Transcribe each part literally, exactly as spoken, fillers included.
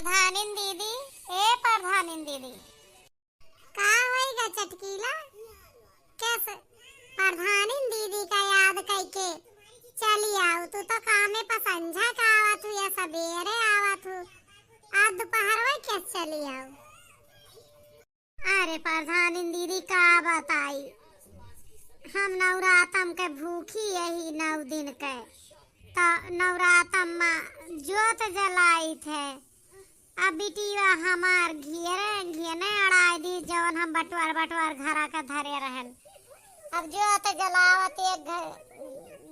प्रधानिन दीदी, ए प्रधानिन दीदी। का होइगा चटकीला? कैसे प्रधानिन दीदी का याद कइके चली आउ? तू तो कामे पसंझा का आवत हू या सबेरे आवत हू, आज दुपहरवे कैसे चली आउ? अरे प्रधानिन दीदी का बताई, हम नवरातम के भूखी यही नौ दिन के, त नवरातम मा जोत जलाइत है। अब बिटिया हमार घियरे घियने अड़ाइ दी, जवन हम बटवार बटवार घरा के धरे रहल। अब जोत जलावत एक घ-,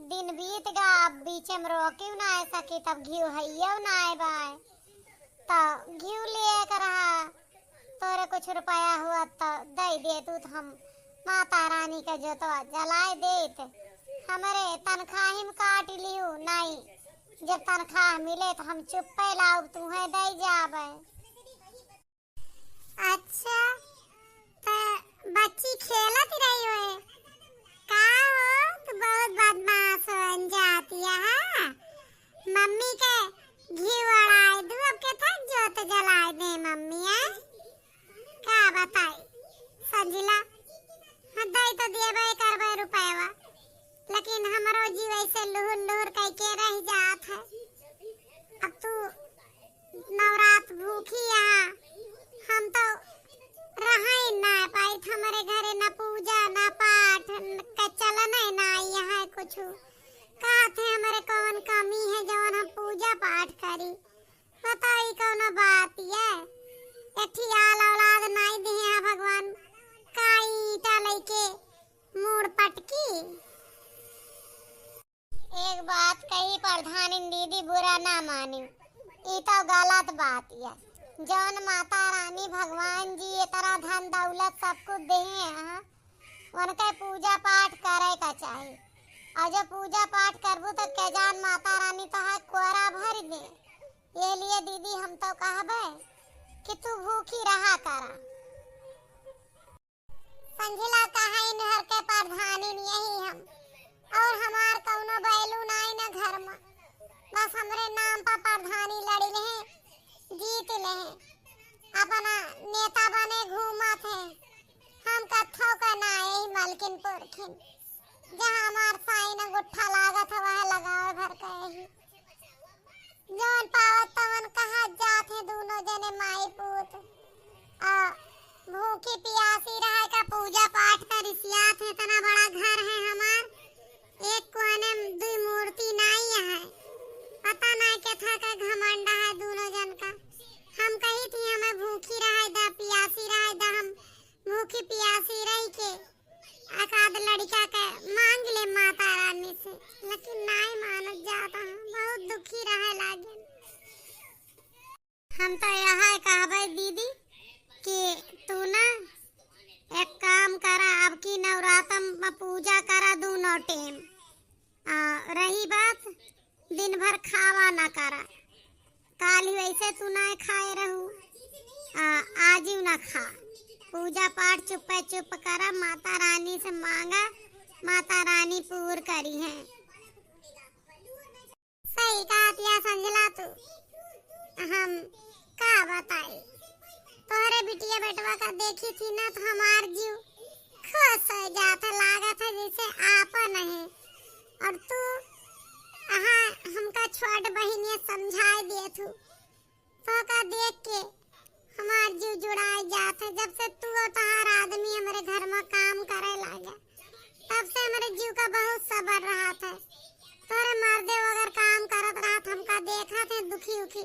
दिन बीत गा, अब बीचे में रोकिउ ना आए सकी, तब घिउ हइयो ना आए बाए। त घिउ लिए के रहा, तोरे कुछ रुपया हुआ त दइ दे तू, त हम माता रानी के जोतवा जलाए देत। हमरे तनखाही में काट लिहू, नाई जब तनखाह मिले त हम चुप्पे लाउब, तुहे दइ जाबे। अच्छा, त बच्ची खेलत रही होए। का हो, तू बहुत बदमाश हो, अनजातिया, हाँ? मम्मी के घी अड़ाए दू, अब के थक जोत जलाए दे मम्मी, हैं? का बताई, संझिला, हाँ, दई तो देबे करबे रुपयवा, लेकिन हमरो जीव ऐसे लुहुर लुहुर कइके रह जात है। अब तू नवरात भूखी आ, हम तो रहइ ना पाइत, हमरे घरे ना पूजा, ना पाठ, न क-, चलनइ ना यहाँ कुछु। कहत है हमरे कौन कमी है जवन हम पूजा पाठ करी? बताई कौनो बात ये? एक ठी आल औलाद नाई दिहे हैं भगवान, का ईटा लइके मूड़ पटकी? एक बात कही प्रधानिन दीदी, बुरा ना मानिउ, ई तो गलत बात या। जौन माता रानी भगवान जी इतना धन दौलत सब कुछ देहे हैं, उनके पूजा पाठ करे का चाही। और जब पूजा पाठ करबू तो के जान माता रानी तोहार कोरा भर दे। ये लिए दीदी हम तो कहबे कि तू भूखी रहा करा। संझिला कहा इनहर के प्रधानिन यही हम, और हमार कौनो बैलू नाई न घर में, बस हमरे नाम पर प्रधानी लड़ी रहे, जीत रहे, अपना नेता बने घूमत है। हम कत्थो का ना यही मलकिनपुर खिन, जहाँ हमार साइन गुट्ठा लागत है वह लगावे भर के यही। जौन पावत तवन कहा जात है दूनो जने माई पूत। आ भूखी पियासी रहे का पूजा पाठ का रिसियात है, इतना बड़ा घर है हमार, एक कोने में दुई मूर्ति नाई है। पता नाई के था का घमंड है दूनो जन का। हम कही थी हमें भूखी रहे दा, पियासी रहे दा, हम भूखी पियासी रही के एक आध लड़का के मांग ले माता रानी से, लेकिन नाई मानत जाता है, बहुत दुखी रहे लागे। हम तो यह कहबे दीदी कि तू ना एक काम करा, अब की नवरातम में पूजा करा दूनो टेम। आ, रही बात, दिन भर खावा ना करा, काल ही वैसे तू ना खाए रहू, आ, आज ही ना खा। पूजा पाठ चुप्पे चुप करा, माता रानी से मांगा, माता रानी पूर करी है। सही कहत या संझला तू, हम का बताई, तोहरे बिटिया बेटवा का देखी थी ना तो हमार जीव खुश हो जात है, लागत है जैसे आपन है। और तू, हाँ, हमका छोट बहिनिया समझाए दिए थू, तोहका देख के हमार जीव जुड़ाए जात है। जब से तू और तोहार आदमी हमरे घर में काम करे लागे, तब से हमरे जीव का बहुत सबर रहत है। तोरे मर्दे अगर काम करत रहत, हमका देखत है दुखी उखी,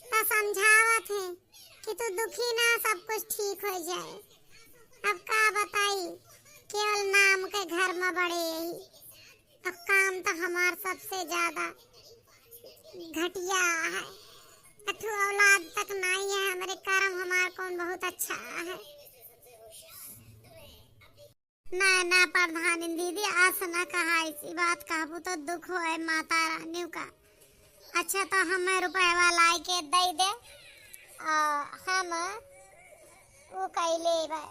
त समझावत है कि तू दुखी ना, सब कुछ ठीक हो जाए। अब का बताई, केवल नाम के घर में बड़े यही। अब काम तो हमार सबसे ज्यादा घटिया है। अथु औलाद तक नाई है, हमरे करम हमार कौन बहुत अच्छा है। ना, ना प्रधानिन दीदी, अस ना कहा, ऐसी बात कहबू तो दुख होए माता रानी का। अच्छा, तो हमें रुपयवा लाई के दे दे, आ, हम उ कई लेबे।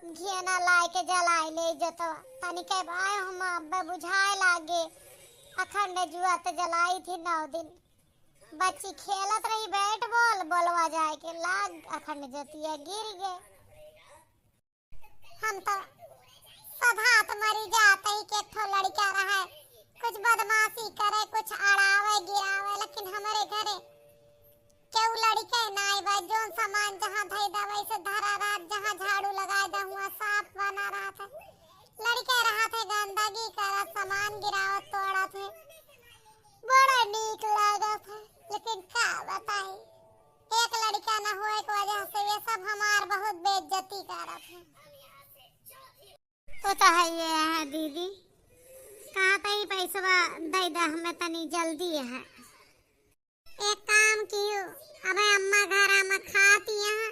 घियना लाए के जलाए ले जतवा। तनिके बाय हम अब्बे बुझाए लागे। अखंड जुआत जलाई थी नौ दिन। बच्ची खेलत रही बैट बॉल, बॉल जाए के लाग अखंड जतिया गिर गए। हम तो सधात मरी जात ही कि एक ठो लड़का रहे, कुछ बदमाशी करे, कुछ अड़ावे गिरावे, लेकिन हमरे घरे केहू लड़के नाई बा। जौन सामान जहाँ धई दा वैसे धरा रहत, जहाँ झाड़ू लगाए दा हुआ साफ बना रहत है। लड़के रहत है गंदगी करत, सामान गिरावत तोड़त है, बड़ा नीक लागत है। लेकिन का बताई, एक लड़का न होए के वजह से ये सब हमार बहुत बेइज्जती करत है। वो तो है ये है दीदी, कहाँ कहीं पैसवा दे दे, हमें तनी जल्दी है। एक काम कियो, अबे अम्मा घर में खाती हैं,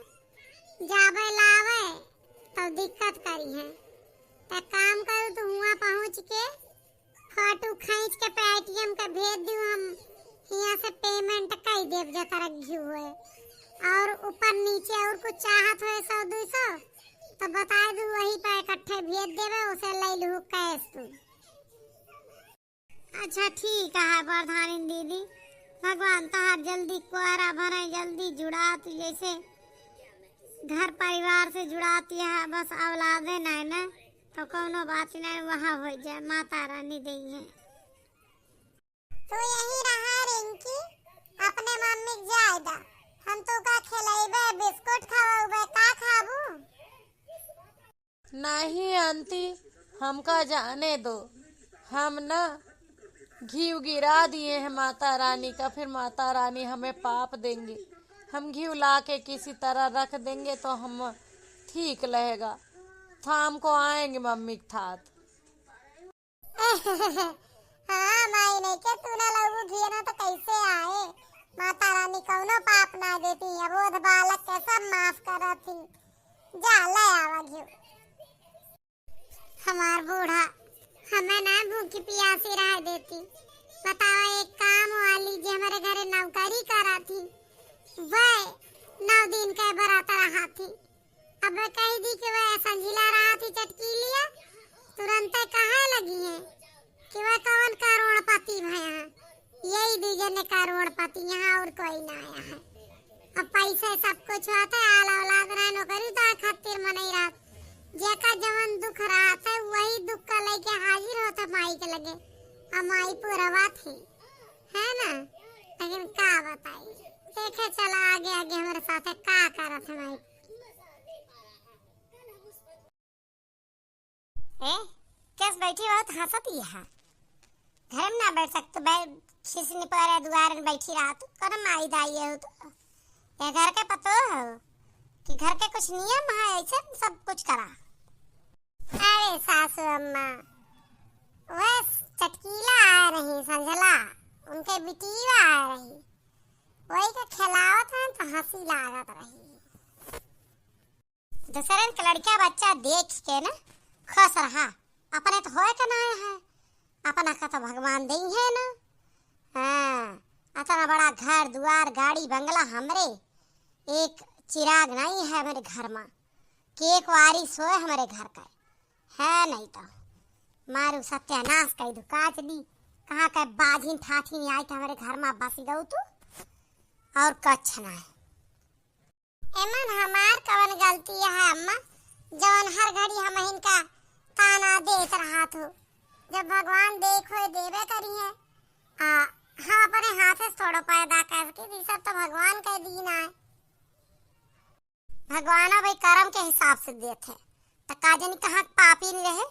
जाबे लावे तो दिक्कत करी है। तो काम करू, तू हुआ पहुँच के फोटो खींच के पेटीएम के भेज दू, हम यहाँ से पेमेंट कर देब जतरा घिउ है। और ऊपर नीचे और कुछ चाहत हो सौ दो सौ तो बता दू, वही पे इकट्ठे भेज देबे, उसे ले लू कैश तू। अच्छा ठीक है प्रधानी दीदी, भगवान तहार जल्दी कोहरा भरे, जल्दी जुड़ात, जैसे घर परिवार से जुड़ात यह बस औलादे नहीं ना, तो कौनो बात नहीं, वहाँ हो जाए, माता रानी दई है। तू यही रहा रिंकी, अपने मम्मी के जाए दा, हम तो का खिलाइबे, बिस्कुट खवाउबे, का खाबू? नहीं आंटी, हमका जाने दो, हम ना घी गिरा दिए हैं माता रानी का, फिर माता रानी हमें पाप देंगी। हम घी ला के किसी तरह रख देंगे तो हम ठीक रहेगा। शाम को आएंगे मम्मी के साथ। हाँ माई, नहीं के तू ना लऊ घी ना तो कैसे आए? माता रानी कौनो पाप ना देती, अबोध बालक के सब माफ करती। जा, ले आवा घिउ। हमार बूढ़ा हमें ना भूखी पियासी रह देती। बतावा, एक काम वाली जे हमारे घरे नौकरी करा थी, वह नौ दिन के बरात रहा थी। अब कह दी कि वह संझिला रहा थी चटकीलिया, तुरंते कहे लगी है कि वह कौन करोड़पति भया है। यही दू जने करोड़पति, यहाँ और कोई ना आया है। अब पैसे सब कुछ होते, आल औलाद रहे, नौकरी तो खातिर मनई रहत। जेका जवन दुख रहत है, वही दुख का लेके हाजिर होत है माई के लगे। अब माई पूरा बात है, है ना? लेकिन का बताई, देखे चला आगे आगे हमारे साथ का करत है माई। ए, कैस बैठी बहुत हंसत ही है। घर में ना बैठ सकत, बै-, खिसनी पर दुआर में बैठी रहत, करम आई दाई हो तो। ये घर के पतो हो कि घर के कुछ नियम है, ऐसे सब कुछ करा। अरे सासू अम्मा, वह चटकीला आ रही, संझला, उनके बिटीवा आ रही, वही के खिलावत हैं तो हंसी लागत रही। दूसरन के लड़का बच्चा देख के ना खुश रहा, अपने तो होए के ना है, अपना का तो भगवान दई है ना। हाँ, इतना बड़ा घर दुआर गाड़ी बंगला हमरे, एक चिराग नहीं है मेरे घर में, कि एक वारिस होए हमारे घर का है, नहीं तो मारू सत्यानाश कई दू काच दी। कहाँ के बाझिन ठाठिन आई तो हमारे घर में बस गऊ तू, और कछ ना है। एमन हमार कवन गलती है अम्मा, जवन हर घड़ी हमहिन का ताना देत रहत हो? जब भगवान देख होए देबे करी है, आ, हम अपने हाथे से थोड़ो पैदा करके, ई सब तो भगवान के दीन आए। भगवान भाई करम के हिसाब से देत है, त का जानी कहाँ पापी नहीं रहे,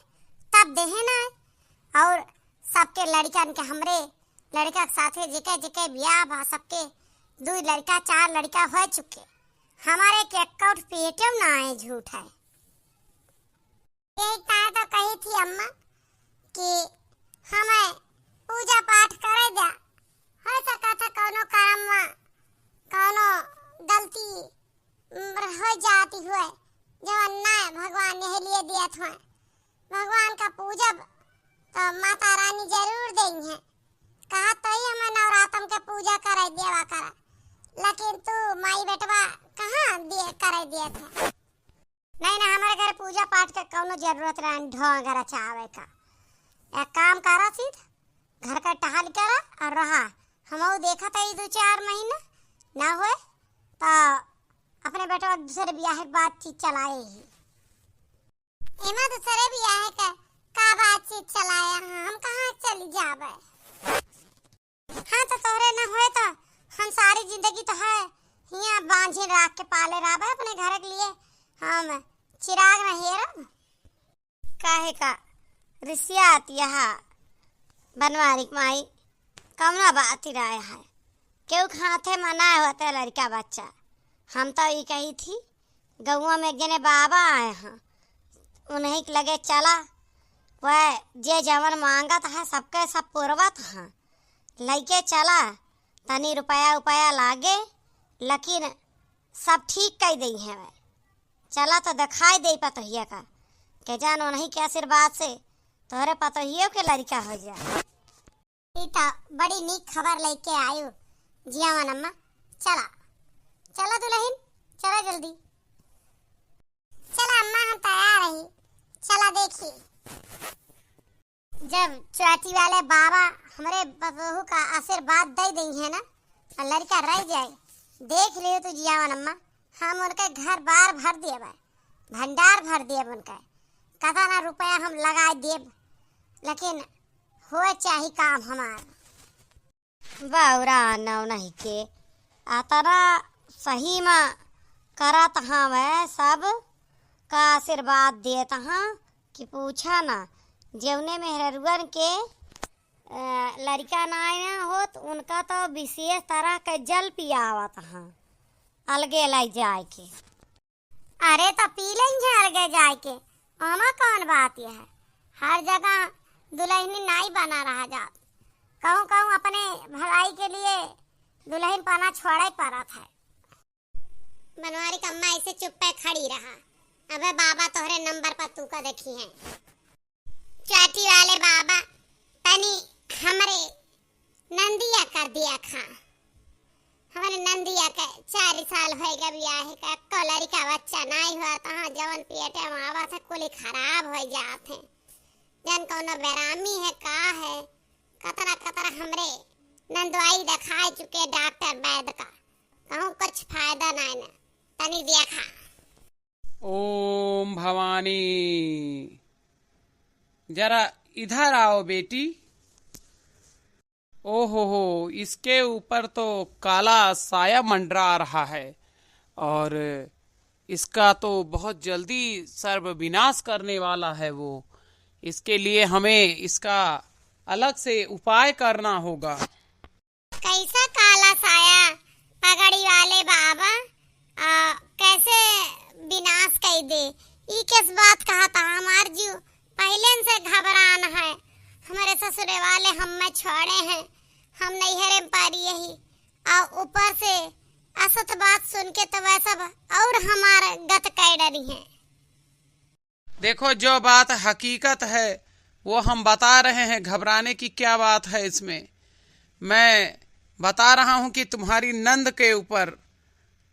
तब देहे ना आए। और सबके लड़कन के, हमरे लड़का के साथे जेके जेके बियाह बा, सबके दू लड़का चार लड़का हो चुके, हमारे के एक पेटो ना आए, झूठ है। यही तार तो कही थी अम्मा कि हमें पूजा पाठ करे जा, हो सका था कौनो कर्म में कौनो गलती हो जाती हुए, जवन ना भगवान यही लिए दियत हुए। भगवान का पूजब तो माता रानी जरूर देई है। कहा तो ही हमें नवरातम के पूजा करे देवा करा, लेकिन तू माई बेटवा कहाँ दिए करे दिए थे? नहीं ना, हमारे घर पूजा पाठ के कौनो जरूरत रहे ढोंग रचावे का। एक काम करा सीध, घर का टहल करा और रहा। हमहू देखा था ई दो चार महीना ना होए तो तो दूसरे बियाह के बातचीत चलाए ही। एमा दूसरे बियाह के का बातचीत चलाए हैं, हम कहाँ चली जाबे? हाँ, तो तोहरे न होए तो हम सारी जिंदगी तो है हियाँ बांझिन राख के पाले रहबे अपने घर के लिए। हम चिराग न हेरब। काहे का रिसियात यहाँ बनवारी क माई, कौना बात ही रहे है? केहू के हाथे में ना होते लड़का बच्चा। हम तो ई कही थी, गौवा में एक जने बाबा आए हैं, उन्हीं के लगे चला, वह जे जवन मांगत है सबके सब पुरवत हैं, लइके चला, तनी रुपया उपया लागे, लेकिन सब ठीक कई देई हैं वह। चला तो दिखाई दे पतोहिया का, के जान उन्हीं के आशीर्वाद से तोहरे पतोहियो के लड़का हो जाए। ई तो बड़ी नीक खबर लेके आयु जियावन अम्मा। चला, चला दुल्हन, चला जल्दी। चला अम्मा, हम तैयार रही, चला देखी। जब चौटी वाले बाबा हमरे बतोहू का आशीर्वाद दे देई है ना, और लड़का रह जाए, देख लियो तू जियावन अम्मा, हम उनके घर बार भर देब, भंडार भर देब उनके, कतना रुपया हम लगा देब, लेकिन होए चाही काम हमार। बौरा नौ नहीं के अतना सही में करत हवे, सब का आशीर्वाद देत हाँ कि पूछा ना। जौने मेहररुअन के, अ, लड़का ना आया होत, उनका तो विशेष तरह के जल पियावत हाँ, अलगे लाई जाए के। अरे तो पी लेंगे अलगे जाए के, ओमा कौन बात है? हर जगह दुल्हनी नाई बना रहा जात, कहूँ कहूँ अपने भलाई के लिए दुल्हन पाना छोड़े पड़त है। बनवारी क अम्मा ऐसे चुप्पे खड़ी रहा, अबे बाबा तोहरे नंबर पर तू का देखी है। चाटी वाले बाबा, तनी हमरे नंदिया कर दिया खा। हमरे नंदिया के चार साल होए गए बियाह के, एको लड़का बच्चा नाई हुआ, तहाँ जवन पेटे में आवा से कुली खराब हो जात है। जन कौनो बेरामी है का है, कतरा कतरा हमरे नंदवाई दिखाए चुके डॉक्टर वैद का, कहूँ कुछ फायदा नाई ना। तनी देखा। ओम भवानी, जरा इधर आओ बेटी। ओहो हो, इसके ऊपर तो काला साया मंडरा रहा है और इसका तो बहुत जल्दी सर्वविनाश करने वाला है वो। इसके लिए हमें इसका अलग से उपाय करना होगा। कैसा काला साया पगड़ी वाले बाबा, आ, कैसे विनाश कई दे? ई किस बात कहा था? हमार जीव पहले से घबरान है। हमारे ससुरे वाले हम में छोड़े हैं, हम नैहरे में पारी यही, और ऊपर से असत बात सुन के तो वह सब और हमार गत कै डरी हैं। देखो, जो बात हकीकत है, वो हम बता रहे हैं, घबराने की क्या बात है इसमें? मैं बता रहा हूँ कि तुम्हारी नंद के ऊपर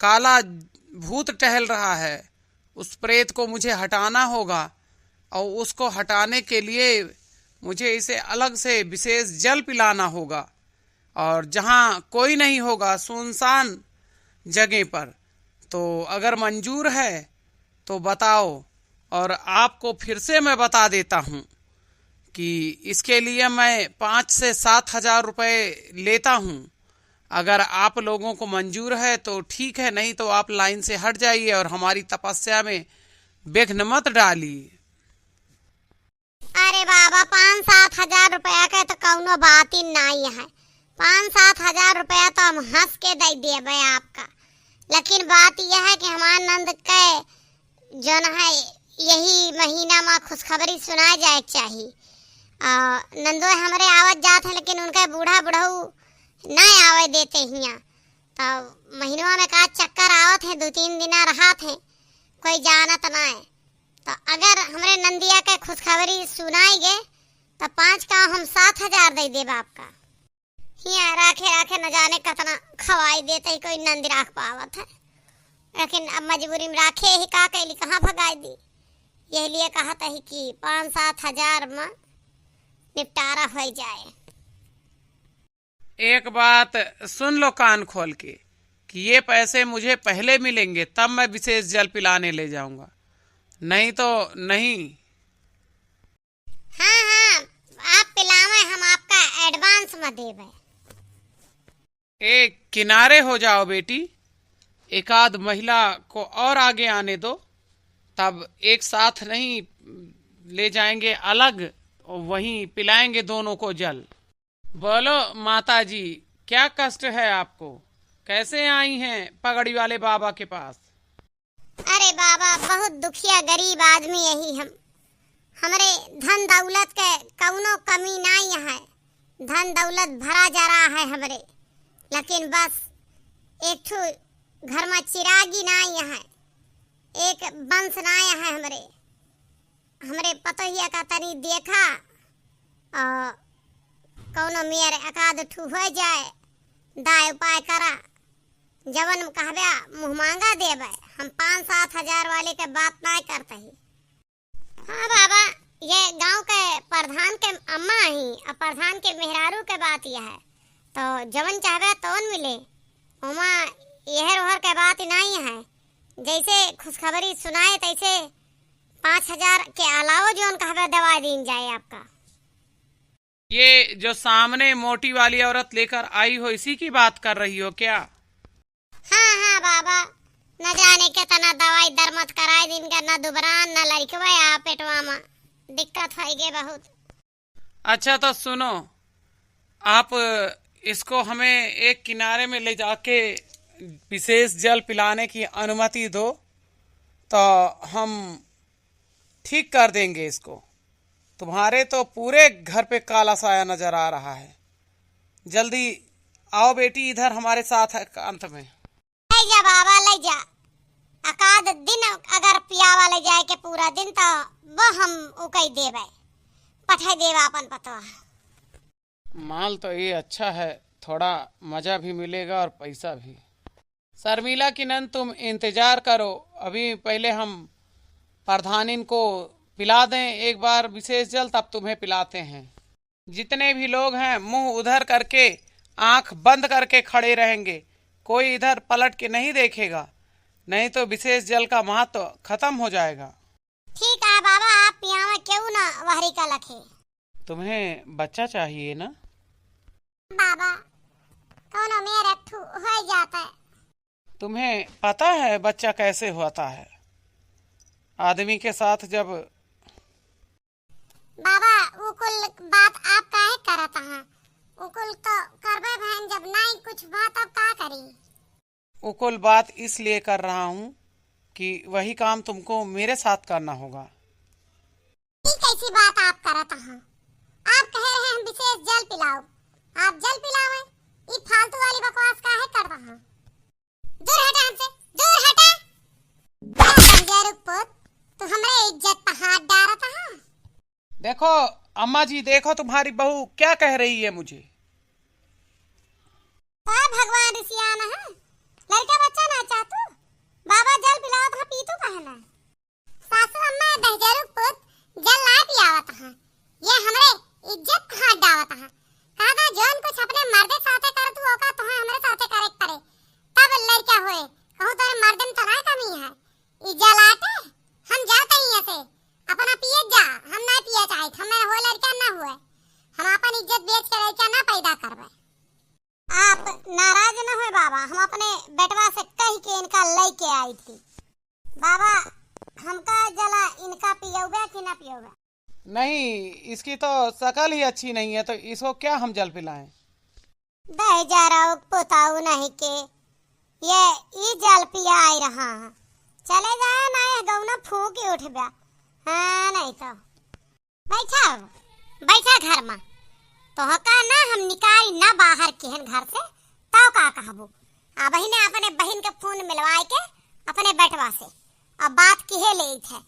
काला भूत टहल रहा है, उस प्रेत को मुझे हटाना होगा, और उसको हटाने के लिए मुझे इसे अलग से विशेष जल पिलाना होगा। और जहाँ कोई नहीं होगा, सुनसान जगह पर, तो अगर मंजूर है तो बताओ। और आपको फिर से मैं बता देता हूँ कि इसके लिए मैं पाँच से सात हजार रुपये लेता हूँ। अगर आप लोगों को मंजूर है तो ठीक है, नहीं तो आप लाइन से हट जाइए और हमारी तपस्या में विघ्न मत डालिए। अरे बाबा, पाँच सात हजार रुपया के तो कौनो बात ही नाई है। पाँच सात हजार रुपया तो हम हँस के दे देबे आपका, लेकिन बात यह है कि हमार नंद के जौन है यही महीना में खुशखबरी सुनाए जाए के चाही। आ, नंदो हमरे आवत जात है, लेकिन उनके बूढ़ा बुढ़ऊ नहीं आवे देते हियाँ। तब महीनवा में का चक्कर आवत है, दो तीन दिना रहत है, कोई जानत ना है। तो अगर हमरे नंदिया के खुशखबरी सुनाई गे, तो पाँच का हम सात हजार दे देब आपका। हियाँ राखे राखे न जाने कतना खवाई देते ही कोई नंदी राख पावत है, लेकिन अब मजबूरी में राखे ही का कैली, कहाँ भगाई दी। यह लिए कहत ही कि पाँच सात हजार में निपटारा हो जाए। एक बात सुन लो कान खोल के, ये पैसे मुझे पहले मिलेंगे, तब मैं विशेष जल पिलाने ले जाऊंगा, नहीं तो नहीं। हाँ, हाँ, आप पिलावे, हम आपका advance में देबे। ए, किनारे हो जाओ बेटी, एक आध महिला को और आगे आने दो, तब एक साथ नहीं ले जाएंगे अलग, वहीं पिलाएंगे दोनों को जल। बोलो माता जी, क्या कष्ट है आपको? कैसे आई हैं पगड़ी वाले बाबा के पास? अरे बाबा, बहुत दुखिया गरीब आदमी यही हम। हमरे धन दौलत के कौनो कमी नाई है, धन दौलत भरा जरा है हमरे, लेकिन बस एक ठो घर में चिरागी नाई है, एक बंस नाई है हमरे। हमरे पतोहिया का तनी देखा, और कौनो मेर एकाध ठू हो जाए, दाय उपाय करा। जवन कहबे मुँह मांगा देबे। हम पाँच सात हजार वाले के बात नाय करते ही। हाँ बाबा, ये गांव के प्रधान के अम्मा ही, और प्रधान के मेहरारू के बात यह है, तो जवन चाहबे तवन मिले। ओमा एहर ओहर के बात नाई है, जैसे खुशखबरी सुनाए तैसे पाँच हजार के अलावा जौन कहबे दवाई दीन जाए आपका। ये जो सामने मोटी वाली औरत लेकर आई हो, इसी की बात कर रही हो क्या? हाँ, हाँ बाबा, न जाने कितना दवाई दरमत कराए दिन का, न दुबरान, न लड़कवा आ पेटवा में दिक्कत होई गे बहुत। अच्छा तो सुनो, आप इसको हमें एक किनारे में ले जाके विशेष जल पिलाने की अनुमति दो, तो हम ठीक कर देंगे इसको। तुम्हारे तो पूरे घर पे काला साया नजर आ रहा है। जल्दी आओ बेटी, इधर हमारे साथ एकांत में। ले जा बाबा, ले जा। एकाध दिन अगर पियावा ले जाए के पूरा दिन, तो वो हम उकई देबे, पठाई देबे अपन पतवा। माल तो ये अच्छा है, थोड़ा मजा भी मिलेगा और पैसा भी। शर्मिला की नंद, तुम इंतजार करो, अभी पहले हम प्रधानिन को पिला दें एक बार विशेष जल, तब तुम्हें पिलाते हैं। जितने भी लोग हैं, मुंह उधर करके, आंख बंद करके खड़े रहेंगे, कोई इधर पलट के नहीं देखेगा, नहीं तो विशेष जल का महत्व खत्म हो जाएगा। ठीक है बाबा, आप पियावा, केहू ना वहरी का लखे। तुम्हें बच्चा चाहिए ना? बाबा, कौनो मेर एक ठू हो जाता है। तुम्हें पता है बच्चा कैसे होता है? आदमी के साथ जब बाबा, उ कुल बात आप काहे करत हैं? उ कुल तो करबे भैन, जब नाई कुछ बात अब का करी? उ कुल बात इसलिए कर रहा हूँ कि वही काम तुमको मेरे साथ करना होगा। ई कैसी बात आप करत हैं? आप कह रहे हैं हम विशेष जल पिलाओ, आप जल पिलावे, ई फालतू वाली बकवास काहे कर रहा हैं? दूर हटा हमसे, दूर हटा। ए बंजारू पूत, तू हमरे इज्जत पर हाथ डारत है। देखो अम्मा जी, देखो तुम्हारी बहू क्या कह रही है मुझे। का भगवान रिसियान है, लड़का बच्चा ना चाहतू, बाबा जल पिलावत है, पीतू काहे ना? सासू अम्मा, बहजरू पूत जल ना पियावत हैं, ये हमरे इज्जत हाथ डावत हैं। कहा था जौन कुछ अपने मर्दे साथे करत तू ओका तुहे हमरे साथे करे के पड़े, तब लड़का होए। कहूँ तोरे मर्दे में तो ना कमी है। ई जल आटे, हम जाते ही ऐसे अपना पिए जा, हम ना पिए चाहे, हमें हो लड़का ना हुए, हम अपन इज्जत बेच के लड़का ना पैदा करबे। आप नाराज न होए बाबा, हम अपने बेटवा से कह के इनका लेके आई थी। बाबा, हमका जला इनका पियौबे कि ना पियौबे? नहीं, इसकी तो शकल ही अच्छी नहीं है, तो इसको क्या हम जल पिलाएं? बेचारा उ पुताऊ नहीं के, ये ई जल पिया आई रहा है। चले जाए ना, ये गौना फूंक ही उठबे। हाँ, नहीं तो। बैठा, बैठा घर में। तोहका ना हम निकाली ना बाहर केहन घर से, तब का कहबू? अबहिने अपने बहिन के फोन मिलवाए के अपने बेटवा से, अब बात किहे लेत है।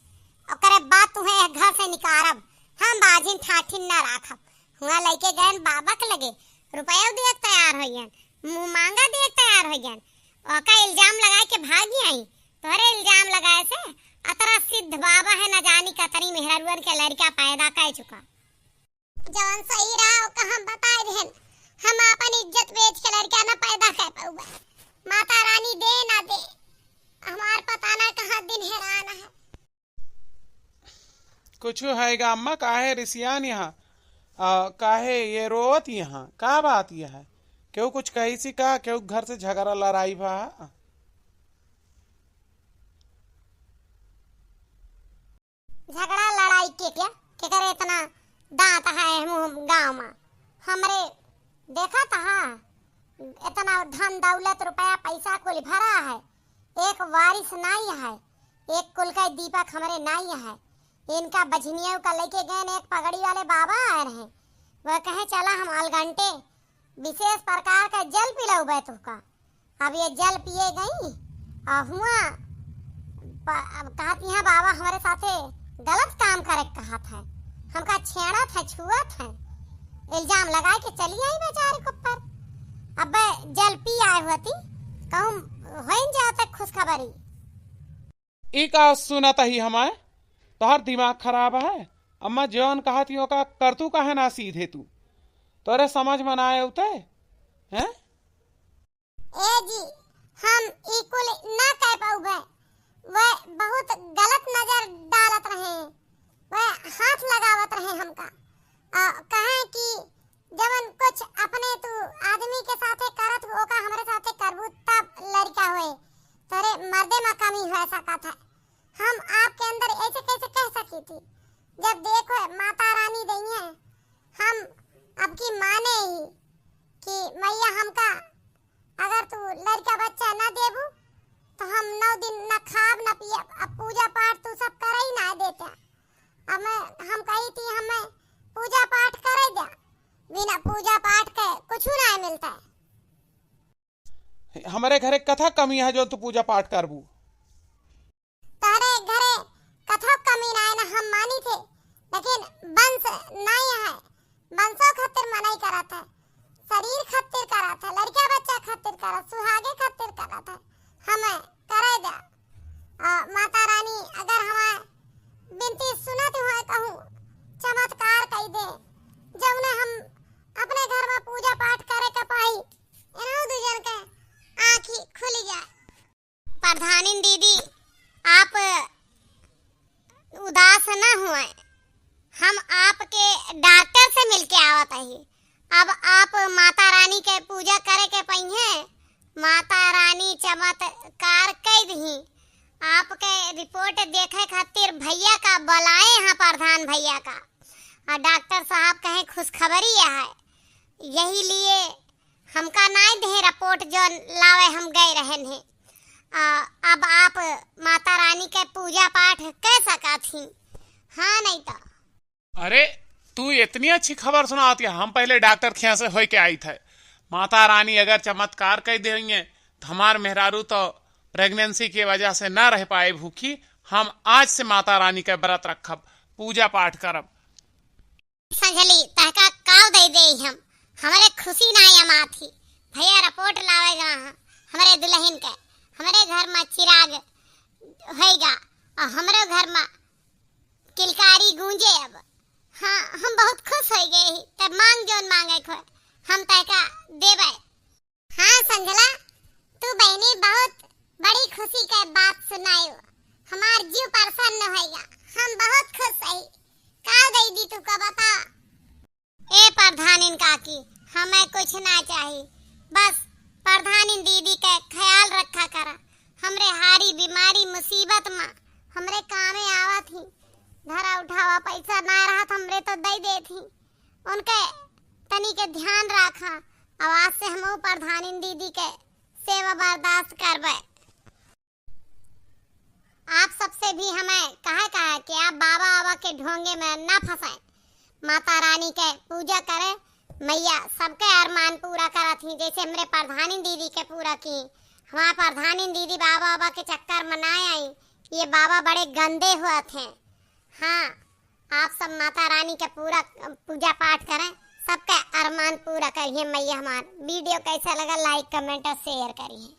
ओकरे बाद तुहे एक घर से निकारब, हम बाझिन ठाठिन ना राखब। हुआं लइके गए बाबा के लगे, रुपया दिए के तैयार हो गए, मुँह मांगा दिए के तैयार हो गए। ओका इल्जाम लगाए के भागी आई। तोहरे इल्जाम लगाए से अतरा सिद्ध बाबा है, न जानी कतरी मेहरारुअन के लड़का पैदा कर चुका। जवन सही रहा ओका हम बताए रहन, हम अपन इज्जत बेच के लड़का न पैदा कर पाऊबे। माता रानी दे ना दे, हमार पता ना कहाँ दिन हेरान है। कुछ हैगा अम्मा, काहे रिसियान यहाँ? आ, काहे ये रोवत यहाँ? का बात यह है? केहू कुछ कही सी का? केहू घर से झगड़ा लड़ाई भा? झगड़ा लड़ाई के क्या? केकर इतना दांत है मुंह गांव में? हमरे देखत हा, इतना धन दौलत रुपया पैसा कुल भरा है, एक वारिस नाई है, एक कुल का दीपक हमरे नाई है। इनका बझनिया का लेके गए ने, एक पगड़ी वाले बाबा आए रहे, वह कहे चला हम अलगंटे विशेष प्रकार का जल पिलौबे तुहका। अब ये जल पिए गई और हुआ प-, अब कहत यहाँ बाबा हमरे साथे गलत काम करे के कहत है, हमका छेड़त है, छुअत है, इल्जाम लगाए के चली आई बेचारे के ऊपर। अब जल पी आए होती, कहूँ होइन जात खुशखबरी। ई का सुनत ही हमार? तोहर दिमाग खराब है? अम्मा जौन कहत ही ओका करतू काहे ना सीधे तू? तोरे समझ में ना आए उते? हैं? ए जी, हम ई कुल ना कह पाउबे। वह बहुत गलत नजर डालत रहे, वह हाथ लगावत रहे हमका। आ, कहे कि जवन कुछ अपने तू आदमी के साथे करत हो, ओका हमरे साथे करबू तब लड़का होए, तोरे मर्दे में कमी हो सकत है। हम आपके अंदर ऐसे कैसे कह सकी थी? जब देखो माता रानी दई है, हम अब की माने ही कि मैया हमका अगर तू लड़का बच्चा ना देबू तो हम नौ दिन ना खाब ना पियब। अब पूजा पाठ तू सब करे ही ना देता। अब मैं, हम कही थी हमें पूजा पाठ करे दे, बिना पूजा पाठ के कुछ ना मिलता है। हमरे घरे कथा कमी है जो तू पूजा पाठ करबू। तोहरे घरे कथो कमी नाय ना हम मानी थे, लेकिन वंश नाय है, वंशो खातिर मनाई करत है, शरीर खातिर करत है, लड़का बच्चा खातिर करत, सुहागे खातिर करत है, हमें करे दे। आ, माता रानी अगर हमार बिनती सुनत हुए कहूँ चमत्कार कई दे, जौने हम अपने घर में पूजा पाठ करे के पाई, इन्हों दू जन के आँखी खुल जाए। प्रधानिन दीदी, आप उदास न हुए, हम आपके डॉक्टर से मिलके आवत ही। अब आप माता रानी के पूजा करे के पइहें, माता रानी चमत्कार कई दिही। आपके रिपोर्ट देखे खातिर भैया का बुलाए हैं, प्रधान भैया का, और डॉक्टर साहब कहे खुशखबरी है, यही लिए हमका नाय देहे रिपोर्ट जौन लावे हम गए रहन हैं। आ, अब आप माता रानी के पूजा पाठ कर सकत ही। हाँ, नहीं तो। अरे, तू इतनी अच्छी खबर सुनावत है, हम पहले डॉक्टर खिया से होई के आई थे। माता रानी अगर चमत्कार कर देंगे तो हमार मेहरारू तो प्रेगनेंसी की वजह से ना रह पाए भूखी। हम आज से माता रानी के व्रत रखब, पूजा पाठ करब। संझली, तहका काव दे दे हम, हमरे खुशी ना अमात ही। भैया रिपोर्ट लावेगा हाँ, हमरे दुल्हन के, हमरे घर में चिराग होएगा और हमरे घर में किलकारी गूंजे अब। हाँ, हम बहुत खुश हो गए ही। तब मांग जौन मांगे को, हम तहका देबे। हाँ संझला, तू बहनी बहुत बड़ी खुशी के बात सुनायो, हमार जीव प्रसन्न होएगा, हम बहुत खुश हई। का दे दी तू का बता? ए प्रधानिन काकी, हमें कुछ ना चाही, बस प्रधानिन दीदी के ख्याल रखा करा। हमरे हारी बीमारी मुसीबत में हमरे कामे आवत ही, धरा उठावा पैसा ना रहत हमरे तो दे देत ही। उनके तनी के ध्यान रखा। अब आज से हमहू प्रधानिन दीदी के सेवा बर्दाश्त करबे। आप सबसे भी हमें कहे का है कि आप बाबा बाबा के ढोंगे में ना फंसाए, माता रानी के पूजा करे। मैया सबके अरमान पूरा करत ही, जैसे हमरे प्रधानी दीदी के पूरा की। हमार प्रधानी दीदी बाबा बाबा के चक्कर में ना आई, ये बाबा बड़े गंदे हुआ थे। हाँ, आप सब माता रानी के पूरा पूजा पाठ करें, सबका अरमान पूरा करिए मैया हमार। वीडियो कैसा लगा, like, comment और share करिए।